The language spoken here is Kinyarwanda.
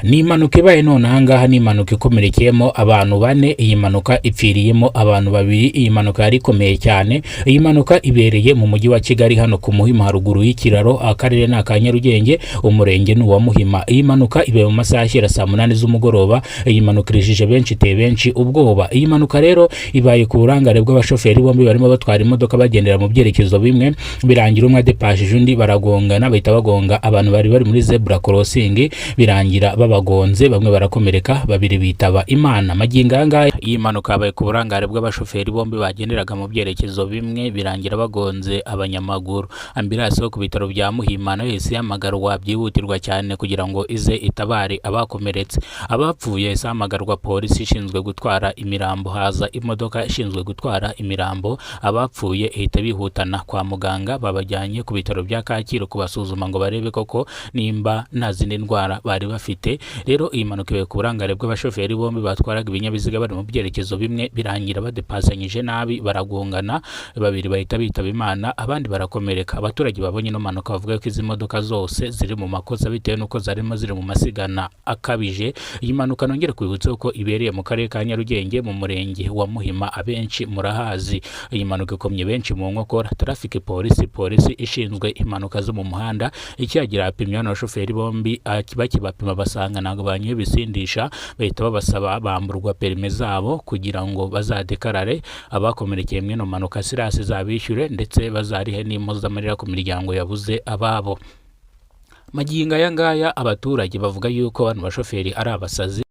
Ni impanuka ibaye none ahangaha, ni impanuka ikomerekeyemo abantu bane. Iyi mpanuka ipfiriyemo abantu babiri. Iyi mpanuka yari ikomeye cyane. Iyi mpanuka ibereye mu mujyi wa Kigali, hano ku Muhima, haruguru y'ikiraro. Akarere ni aka Nyarugenge, umurenge ni uwa Muhima. Iyi mpanuka ibaye mu masaha ashyira saa 8 z'umugoroba. Iyi mpanuka irijije benshi, iteye benshi ubwoba. Iyi mpanuka rero ibaye ku burangare bw'abashoferi bombi barimo batwara imodoka bagendera mu byerekezo bimwe, birangira umwe adepashije undi, baragongana, bahita bagonga abantu bari bari muri zebra crossing, birangira babagonze, bamwe barakomereka, babiri bitaba Imana. Magingo aya ngaya, iyi mpanuka yabaye ku burangare bw'abashoferi bombi bagenderaga mu byerekezo bimwe, birangira bagonze abanyamaguru. Ambulance yo ku bitaro bya Muhima nayo yahise ihamagarwa byihutirwa cyane kugira ngo ize itabare abakomeretse. Abapfuye, yahise hamagarwa polisi ishinzwe gutwara imirambo, haza imodoka ishinzwe gutwara imirambo, abapfuye ihita bihutana kwa muganga. Babajyanye ku bitaro bya Kacyiru kubasuzuma ngo barebe koko nimba nta zindi ndwara bari bafite. Rero iyi mpanuka ibaye ku burangare bw'abashoferi bombi batwaraga ibinyabiziga bari mu byerekezo bimwe, birangira badepasanyije nabi, baragongana, babiri bahita bitaba Imana, abandi barakomereka. Abaturage babonye ino mpanuka bavuga ko izi modoka zose ziri mu makosa bitewe n'uko zarimo ziri mu masigana akabije. Iyi mpanuka, nongere kwibutsa ko ibereye mu karere ka Nyarugenge, mu murenge wa Muhima, abenshi murahazi. Iyi mpanuka ikomye benshi mu nkokora. Traffic polisi, polisi ishinzwe impanuka zo mu muhanda, ikihagira yapimye bano bashoferi bombi. Bakibapima basanga ntabwo banyoye ibisindisha, bahita babasaba, bamburwa perime zabo kugira ngo bazadekarare abakomerekeye muri ino mpanuka, assurance zabishyure, ndetse bazarihe n'impozamarira ku miryango yabuze ababo. Magingo aya ngaya, abaturage bavuga yuko bano bashoferi ari abasazi.